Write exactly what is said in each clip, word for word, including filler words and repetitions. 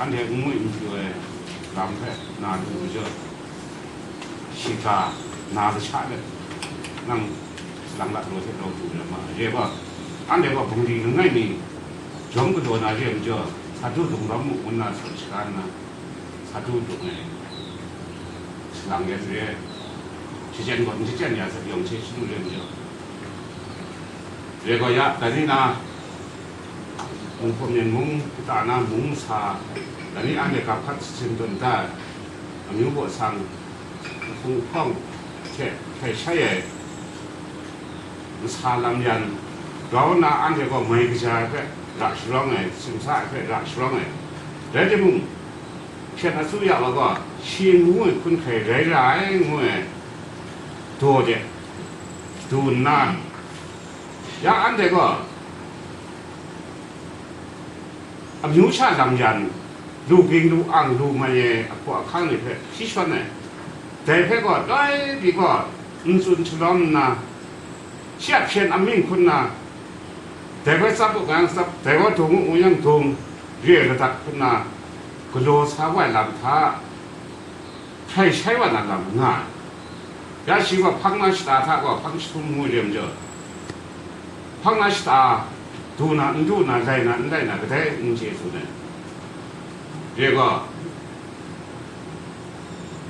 Anhte n ngwi n pru ai lam hpe na lu majaw, shiga na kasha let nang salang lat law hte rau du na ma ai. Re ai gaw, anhte gaw bungli langai mi jawm galaw na re ai majaw, sa du dung rawm mu ngu nna saw shaga nna, sa du dung ai salang yan re ai. Shachyen gaw n shachyen ya sat yawng hte shadu re ai majaw, re gaw ya, dai ni na, mung hpawm yen mung, kata na mung sa, dai ni anhte gap hkat sachin tawn da ai, amyu baw sang, hpung hpawng hte hpai shai ai, masa lam yan, grau nna anhte gaw mai kaja ai hpe ra sharawng ai, simsa ai hpe ra sharawng ai, rai timung, hpyen a tsu ya wa gaw, shi ngu ai hkun hkrai rai ra ai ngu ai daw de du nna, ya anhte gaw amyu sha lam yan, lu ging lu ang lu mai ai ahkaw ahkang ni hpe hpyi shawn ai. Dai hpe gaw loi pyi gaw n tsun shalawm nna, shi a hpyen amying hkun na, dai gaw tsap u nga yang tsap, dai gaw dung u ngu yang dung, re ai ladat hkun na, galaw sa wa ai lam hta hpai shai wa na lam nga ai. Ya shi gaw hpang na shata hta gaw hpang jahtum ngu re ai majaw, hpang na shata du na n du na, lai na n lai na, kadai n chye tsun ai. Re gaw,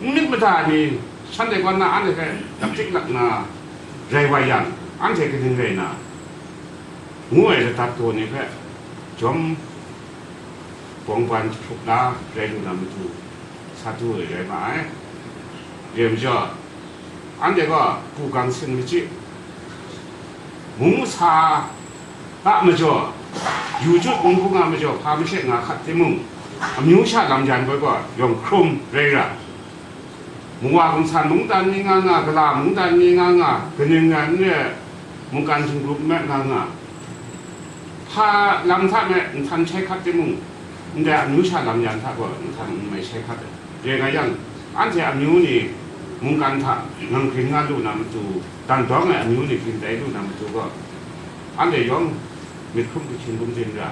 n myit mada ni shanhte kaw na anhte hpe lap tik lap na rai wa yang, anhte kaning rai na, ngu ai ladat daw ni hpe jawm bawng ban jahkrup la rai lu na matu, sa du ai rai nga ai. Re ai majaw, anhte gaw hku gang sin machyi, mung masa a majaw, yu jut n hku nga majaw, hpa mashe nga hkat timung, amyu sha lam yan gaw gaw yawng hkrum rai ra, mungwa gumsan mungdan ni nga nga, gala mungdan ni nga nga, kaning rai n re ai mungkan htingrum nme nga nga, hpa lam hta me nhtan shai hkat timung, ndai amyu sha lam yan hta gaw nhtan n mai shai hkat ai. Re nga yang, anhte amyu ni mungkan hta nang grin nga lu na matu, dan dawng ai amyu ni grin tai lu na matu gaw, anhte yawng myit hkrum kahkyin bungzin ra,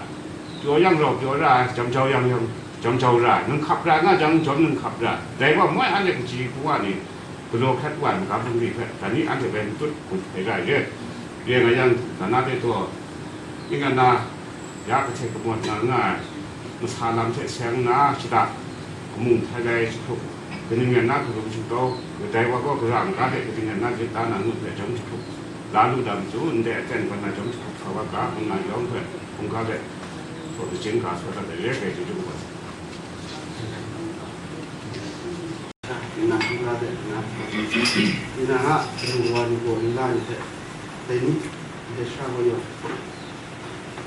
pyaw yang rau pyaw ra ai, jam jau yang yawng jam jau ra ai, nang hkap ra nga jang, jawm nang hkap ra. Dai gaw moi anhte kaji kawa ni galaw hkrat wa ai magam bungli hpe, dai ni anhte bai n tut, gun hpai ra ai re. Re nga yang, dana de taw, ning nga na, ya kahte kamawt nga nga ai, masa lam hte seng nna shada, kamu htai lai jahkrup, kaning rai nna hkarum shingtau, kadai wa gaw gara n ga de, kaning rai nna lit da na ngut hpe jawm jahkrup la lu da matu, ndai aten kaw na jawm jahkrup sa wa ga, ngu na yawng hpe hkungga let, saw lajin ga saw dat ai re, bai jahkrup wa sa. Nang hkungga let nna, nang a kanu wa ni gaw nla ni hte, dai ni, ndai sha gaw yawng,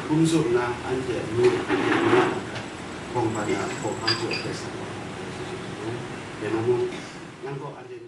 hkum tsun nna, anhte a myu, anhte a myu a hkawng hpan na hkawhkam jaw hkrai sa wa, dai na mung, nang gaw anhte